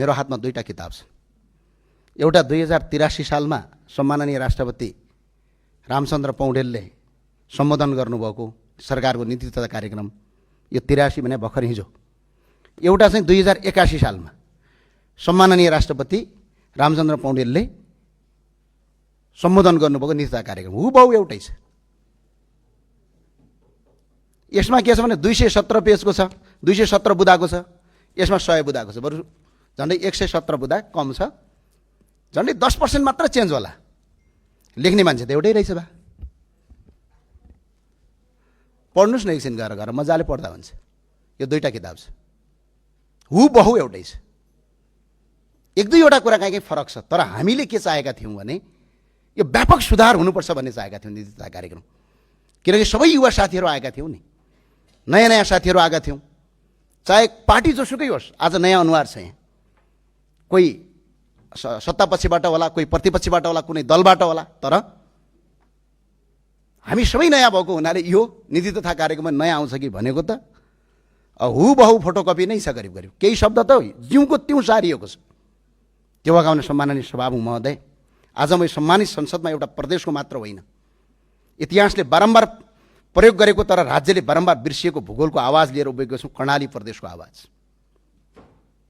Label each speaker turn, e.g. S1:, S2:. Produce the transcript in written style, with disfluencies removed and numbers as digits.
S1: मेरो हातमा दुईटा किताब छ। एउटा 2083 सालमा सम्माननीय राष्ट्रपति रामचन्द्र पौडेलले सम्बोधन गर्नुभएको सरकारको नीति तथा कार्यक्रम, यो 83 भने भर्खर हिजो। एउटा चाहिँ 2081 सालमा सम्माननीय राष्ट्रपति रामचन्द्र पौडेलले सम्बोधन गर्नुभएको नीति तथा कार्यक्रम हुबहु एउटै छ। यसमा के छ भने 217 पेजको छ, 217 बुँदाको छ, यसमा 100 बुँदाको छ। बरु झन्डै 117 बुँदा कम छ, झन्डै 10% मात्र चेन्ज होला। लेख्ने मान्छे त एउटै रहेछ बा। पढ्नुहोस् न एकछिन गएर गएर मजाले पढ्दा हुन्छ। यो दुईटा किताब छ, हुबहु एउटै छ। एक दुईवटा कुरा कहीँ फरक छ, तर हामीले के चाहेका थियौँ भने यो व्यापक सुधार हुनुपर्छ भन्ने चाहेका थियौँ नीति तथा कार्यक्रम। किनकि सबै युवा साथीहरू आएका थियौँ नि, नयाँ नयाँ साथीहरू आएका थियौँ। चाहे पार्टी जोसुकै होस्, आज नयाँ अनुहार छ यहाँ। कोही सत्ता पक्षबाट होला, कोही प्रतिपक्षबाट होला, कुनै दलबाट होला, तर हामी सबै नयाँ भएको हुनाले यो नीति तथा कार्यक्रममा नयाँ आउँछ कि भनेको त हुबहु फोटोकपी नै छ करिब करिब। केही शब्द त जिउँको त्यों सारिएको छ। त्यो लगाउने सम्माननीय सभामुख महोदय, आज म सम्मानित संसदमा एउटा प्रदेशको मात्र होइन, इतिहासले बारम्बार प्रयोग गरेको तर राज्यले बारम्बार बिर्सिएको भूगोलको आवाज लिएर उभिएको छु, कर्णाली प्रदेशको आवाज।